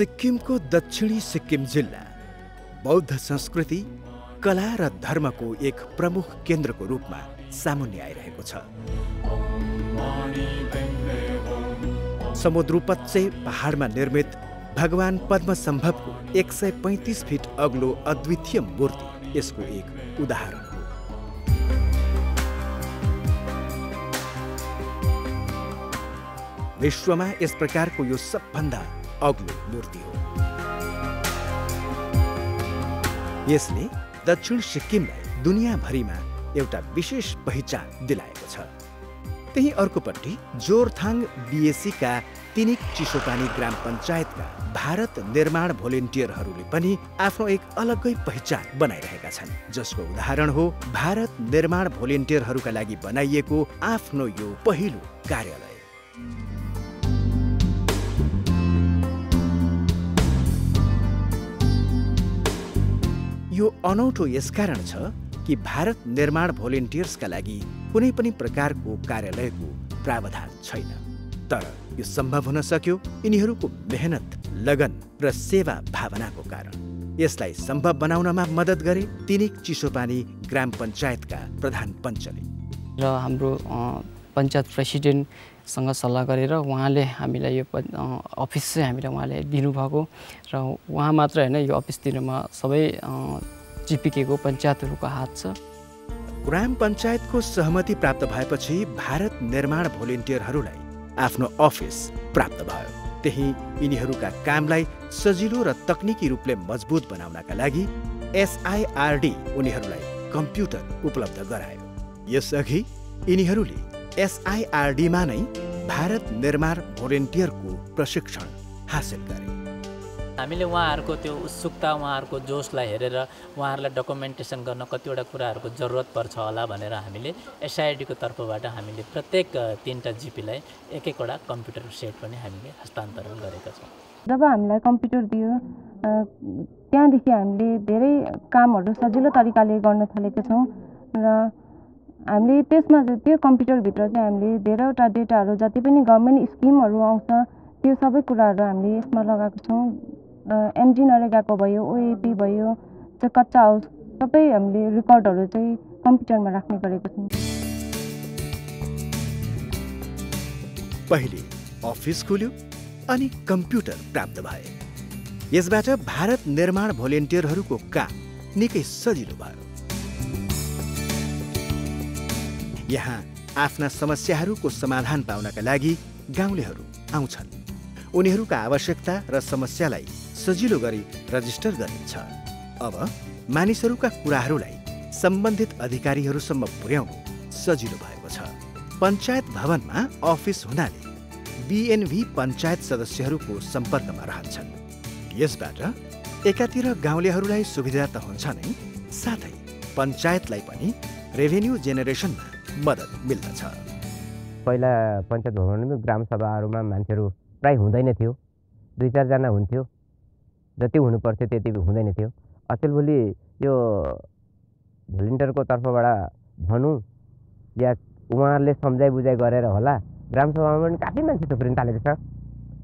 सिक्किमको दक्षिणी सिक्किम जिल्ला बौद्ध संस्कृति, कला र धर्मको एक प्रमुख केन्द्रको रूपमा सामुन्ने आइरहेको छ। समुद्रोपच्चै पहाडमा निर्मित भगवान पद्मसम्भवको 135 फिट अग्लो अद्वितीय मूर्ति यसको एक उदाहरण हो। विश्वमा यस प्रकारको यो सबभन्दा अग्लो मूर्ति हो। यसले दक्षिण सिक्किमलाई दुनियाँभरिमा एउटा विशेष पहिचान दिलाएको छ। त्यही अर्कोपट्टि जोरथाङ बीएसीका तिनिक चिसोपानी ग्राम पञ्चायतका भारत निर्माण भोलिन्टियरहरूले पनि आफ्नो एक अलग्गै पहिचान बनाइरहेका छन्, जसको उदाहरण हो भारत निर्माण भोलिन्टियरहरूका लागि बनाइएको आफ्नो यो पहिलो कार्यालय। यो अनौठो यसकारण छ कि भारत निर्माण भोलिन्टियर्सका लागि कुनै पनि प्रकारको कार्यालयको प्रावधान छैन, तर यो सम्भव हुन सक्यो यिनीहरूको मेहनत, लगन र सेवा भावनाको कारण। यसलाई सम्भव बनाउनमा मद्दत गरे तिनिक चिसोपानी ग्राम पञ्चायतका प्रधान पञ्चले र हाम्रो पञ्चायत प्रेसिडेन्टसँग सल्लाह गरेर उहाँले हामीलाई यो अफिस चाहिँ हामीलाई उहाँले दिनुभएको र उहाँ मात्र होइन, यो अफिस दिनुमा सबै जिपिकेको पञ्चायतहरूको हात छ। ग्राम पञ्चायतको सहमति प्राप्त भएपछि भारत निर्माण भोलिन्टियरहरूलाई आफ्नो अफिस प्राप्त भयो। त्यही यिनीहरूका कामलाई सजिलो र तकनिकी रूपले मजबुत बनाउनका लागि एसआइआरडी उनीहरूलाई कम्प्युटर उपलब्ध गरायो। यसअघि यिनीहरूले एसआइआरडीमा नै भारत निर्माण भोलिन्टियरको प्रशिक्षण हासिल गरे। हामीले उहाँहरूको त्यो उत्सुकता, उहाँहरूको जोसलाई हेरेर उहाँहरूलाई डकुमेन्टेसन गर्न कतिवटा कुराहरूको जरुरत पर्छ होला भनेर हामीले एसआइआरडीको तर्फबाट हामीले प्रत्येक 3टा जिपीलाई एक-एकवटा कम्प्युटर सेट पनि हामीले हस्तान्तरण गरेका छौँ। जब हामीलाई कम्प्युटर दियो त्यहाँदेखि हामीले धेरै कामहरू सजिलो तरिकाले गर्न थालेका छौँ र हामीले त्यसमा त्यो कम्प्युटरभित्र चाहिँ हामीले धेरैवटा डेटाहरू जति पनि गभर्मेन्ट स्किमहरू आउँछ त्यो सबै कुराहरू हामीले यसमा लगाएको छौँ। एमजी नरेगाको भयो, ओएपी भयो, कच्चा हाउस सबै हामीले रेकर्डहरू चाहिँ कम्प्युटरमा राख्ने गरेको छौँ। पहिले अफिस खुल्यो अनि कम्प्युटर प्राप्त भए। यसबाट भारत निर्माण भोलिन्टियरहरूको काम निकै सजिलो भयो। यहाँ आफ्ना समस्याहरूको समाधान पाउनका लागि गाउँलेहरू आउँछन्। उनीहरूका आवश्यकता र समस्यालाई सजिलो गरी रजिस्टर गरिन्छ। अब मानिसहरूका कुराहरूलाई सम्बन्धित अधिकारीहरूसम्म पुर्याउनु सजिलो भएको छ। पञ्चायत भवनमा अफिस हुनाले बीएनभी पञ्चायत सदस्यहरूको सम्पर्कमा रहन्छन्। यसबाट एकातिर गाउँलेहरूलाई सुविधा त हुन्छ नै, साथै पञ्चायतलाई पनि रेभेन्यू जेनेरेसनमा मद्दत मिल्दछ। पहिला पञ्चायत भवनमा ग्रामसभाहरूमा मान्छेहरू प्राय हुँदैन थियो, 2-4 जना हुन्थ्यो, जति हुनुपर्थ्यो त्यति हुँदैन थियो। अचेलभोलि यो भोलिन्टियरको तर्फबाट भनौँ या उहाँहरूले सम्झाइ बुझाइ गरेर होला ग्रामसभामा पनि काफी मान्छे थुप्रिन थालेको छ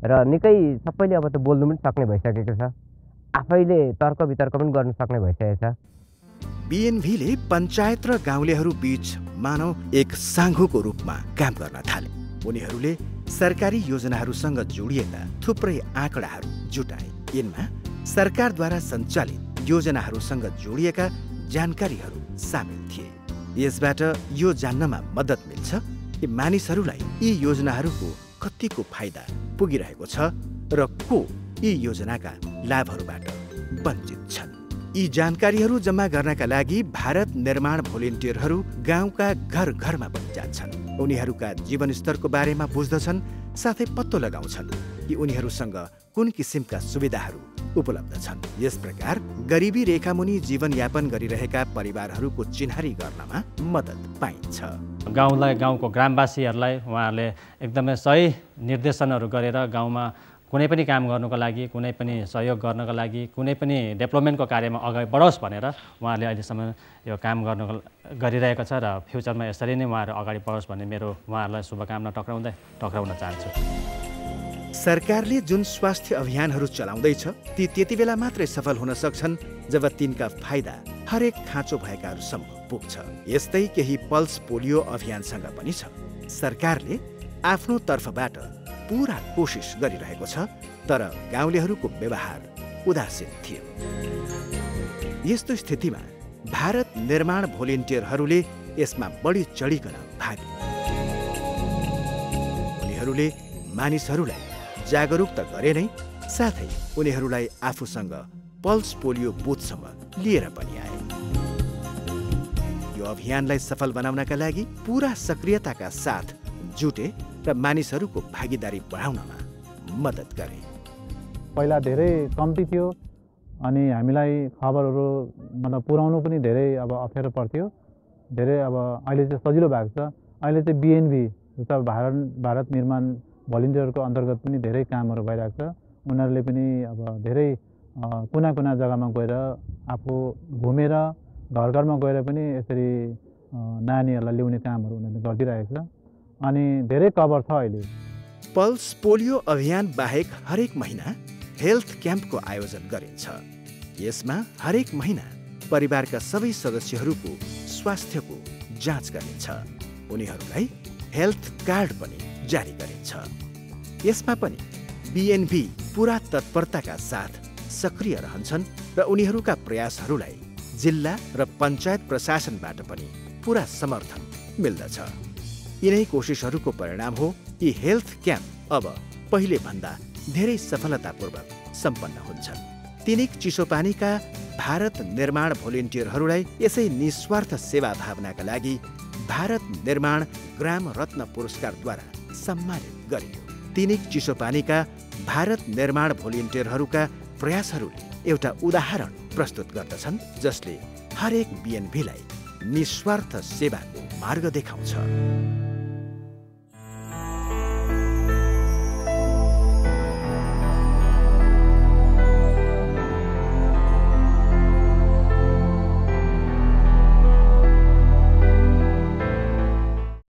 र निकै सबैले अब त बोल्नु पनि सक्ने भइसकेको छ, आफैले तर्क वितर्क पनि गर्न सक्ने भइसकेको छ। बीएनभीले पञ्चायत र गाउँलेहरू बीच मानव एक साँघुको रूपमा काम गर्न थाले। उनीहरूले सरकारी योजनाहरूसँग जोडिएका थुप्रै आँकडाहरू जुटाए। यिनमा सरकारद्वारा सञ्चालित योजनाहरूसँग जोडिएका जानकारीहरू सामेल थिए। यसबाट यो जान्नमा मद्दत मिल्छ कि मानिसहरूलाई यी योजनाहरूको कतिको फाइदा पुगिरहेको छ र को यी योजनाका लाभहरूबाट वञ्चित छन्। यी जानकारीहरू जम्मा गर्नका लागि भारत निर्माण भोलिन्टियरहरू गाउँका घर घरमा पनि जान्छन्। उनीहरूका जीवनस्तरको बारेमा बुझ्दछन् साथै पत्तो लगाउँछन् कि उनीहरूसँग कुन किसिमका सुविधाहरू उपलब्ध छन्। यस प्रकार गरिबी रेखामुनि जीवनयापन गरिरहेका परिवारहरूको चिन्हारी गर्नमा मद्दत पाइन्छ। गाउँलाई, गाउँको ग्रामवासीहरूलाई उहाँहरूले एकदमै सही निर्देशनहरू गरेर गाउँमा कुनै पनि काम गर्नुको लागि, कुनै पनि सहयोग गर्नको लागि, कुनै पनि डेभलपमेन्टको कार्यमा अगाडि बढोस् भनेर उहाँहरूले अहिलेसम्म यो काम गरिरहेको छ र फ्युचरमा यसरी नै उहाँहरू अगाडि बढोस् भन्ने मेरो उहाँहरूलाई शुभकामना टक्राउन चाहन्छु। सरकारले जुन स्वास्थ्य अभियानहरू चलाउँदैछ ती त्यति बेला मात्रै सफल हुन सक्छन् जब तिनका फाइदा हरेक खाँचो भएकाहरूसम्म पुग्छ। यस्तै केही पल्स पोलियो अभियानसँग पनि छ। सरकारले आफ्नो तर्फबाट पूरा कोसिस गरिरहेको छ, तर गाउँलेहरूको व्यवहार उदासीन थियो। यस्तो स्थितिमा भारत निर्माण भोलिन्टियरहरूले यसमा बढी चढिकन भाग लिए। उनीहरूले मानिसहरूलाई जागरुक त गरे नै, साथै उनीहरूलाई आफूसँग पल्स पोलियो बुथसम्म लिएर पनि आए। यो अभियानलाई सफल बनाउनका लागि पूरा सक्रियताका साथ जुटे र मानिसहरूको भागीदारी बढाउनमा मद्दत गरे। पहिला धेरै कम्ती थियो अनि हामीलाई खबरहरू मतलब पुर्याउनु पनि धेरै अप्ठ्यारो पर्थ्यो। धेरै अहिले चाहिँ सजिलो भएको छ। अहिले चाहिँ बिएनबी जस्ता भारत निर्माण भलिन्टियरको अन्तर्गत पनि धेरै कामहरू भइरहेको छ। उनीहरूले पनि धेरै कुना कुना जग्गामा गएर आफू घुमेर घर घरमा गएर पनि यसरी नानीहरूलाई ल्याउने कामहरू उनीहरूले गरिदिरहेको छ अनि धेरै कभर छ अहिले। पल्स पोलियो अभियान बाहेक हरेक महिना हेल्थ क्याम्पको आयोजन गरिन्छ। यसमा हरेक महिना परिवारका सबै सदस्यहरूको स्वास्थ्यको जाँच गरिन्छ। उनीहरूलाई हेल्थ कार्ड पनि जारी गरिन्छ। यसमा पनि बिएनबी पुरा तत्परताका साथ सक्रिय रहन्छन् र उनीहरूका प्रयासहरूलाई जिल्ला र पञ्चायत प्रशासनबाट पनि पुरा समर्थन मिल्दछ। यिनै कोसिसहरूको परिणाम हो कि हेल्थ क्याम्प अब पहिले भन्दा धेरै सफलतापूर्वक सम्पन्न हुन्छन्। तिनिक चिसोपानीका भारत निर्माण भोलिन्टियरहरूलाई यसै निस्वार्थ सेवा भावनाका लागि भारत निर्माण ग्राम रत्न पुरस्कारद्वारा सम्मानित गरियो। तिनिक चिसोपानीका भारत निर्माण भोलिन्टियरहरूका प्रयासहरूले एउटा उदाहरण प्रस्तुत गर्दछन् जसले हरेक बिएनबीलाई निस्वार्थ सेवाको मार्ग देखाउँछ।